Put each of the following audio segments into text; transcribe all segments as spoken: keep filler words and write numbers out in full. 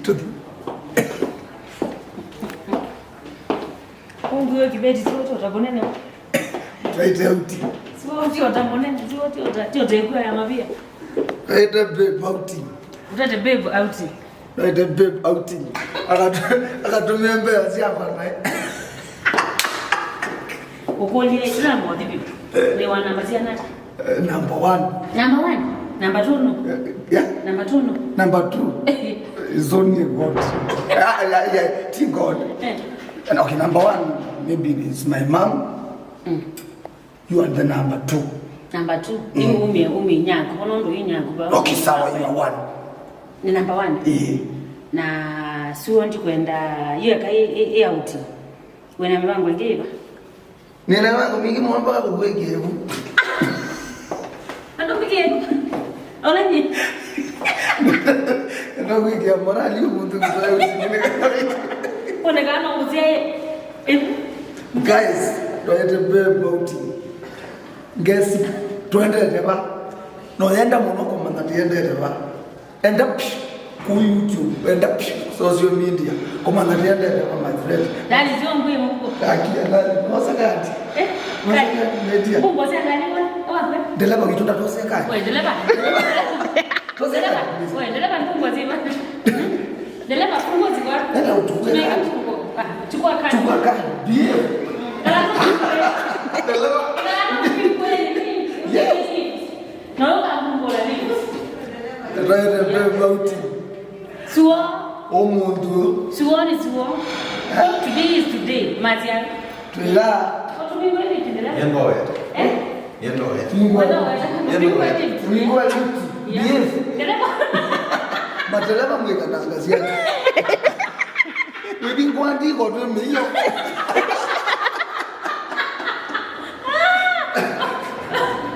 Tũthi. Ũngĩ wĩ kĩveti, ti ũtĩ ũta mũnene. Twaĩte outing. Ti ũtĩ ũta mũnene, ti ũtĩ ũta, ti ũtĩ ĩkua ya mavia. Twaĩte babe outing. Ũtete babe outing. Twaĩte babe outing. Akatu-, akatũmĩa mbesa syakwa naĩ. Ũkũlye ĩla mothi vyũ. Wĩ wa namba siana? Eh, number one. Number one? Number two no? Eh, yeah. Number two no? Number two. It's only God. Yeah, yeah, yeah. Ti God. Eh. And okay, number one, maybe it's my mom. Mm. You are the number two. Number two. Mm. Yu umie, umie nyaku. Kono ndo yu nyaku ba. Okay, sawa, you are one. Ni number one? Eh. Na suo ndikwenda, yu eka i, i, i outing. Wĩna mĩvango ĩngĩ ĩva? Nĩna mĩvango mingĩ mũno mpaka kũkwĩkĩa ĩvu. Andũ kwĩkĩa ĩvu? Ona nyie. Andũ kwĩkĩa morali ũmũnthĩ kũtwae ũsinĩ. Onekana ũmũsyae ĩvu. Guys, twaĩte babe outing. Guys, twendete va? No yenda mũno kũmanya tiendete va. Enda psh, ku YouTube, enda psh, social media. Kũmanya tiendete va, my friend. Ndani sio ngwi muko. Akia ndani, nosa kati. Eh, nosa kati, media. Kumbo sia ndani wa, wa. Ndeleva witũ ndatose kati. Wewe ndeleva. Tose kati. Wewe ndeleva kumbo zima. Ndeleva kumbo zima. Enda uchukue kati. Chukua kati. Chukua kati. Bie. Ndeleva. Yes. Na wewe ukakumbula nini? Twaĩte babe outing. Suo. Ũmũnthĩ ũyũ. Suo nĩ suo. Today is today. Matia. Twĩla. Ũtũmĩwe nĩ kĩndĩla. Nĩndoe. Eh? Nĩndoe. Nĩndoe. Nĩndoe. Nĩndoe. Yes. Ndereva. Mateleva mwĩkananga syake. Wĩvingwa ndiko twĩ mĩio.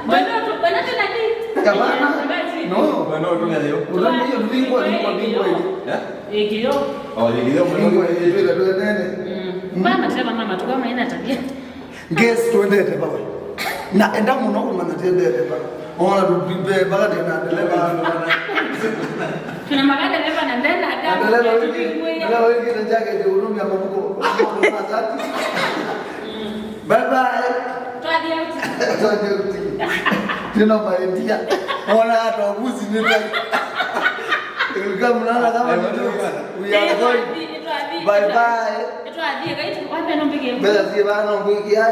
Bueno, bueno, tena ti. Hapana. No. Bueno, tuna leo. Unaambia vingwa, vingwa, vingwa hivi. Eh? Ikio. Oh, ikio. Vingwa hivi, tuwe tuendene. Mm. Mama, sema mama, tuko maina tabia. Guess twendete bawe. Na enda mũno kũmanya tiendete ba. Ona tupimbe mpaka tena ndeleva. Tuna magari ndereva na ndena adabu. Ndeleva wiki, ndeleva wiki na jacket ya hurumia mabuko. Bye bye. Twathi outing. Twathi outing. Tena my dear. Ona hata ubuzi ni tai. Kama mnaona kama ni jokes. We are going. Bye bye. Twathi, kai tu, wapi anampige? Mbele si bana mbikie.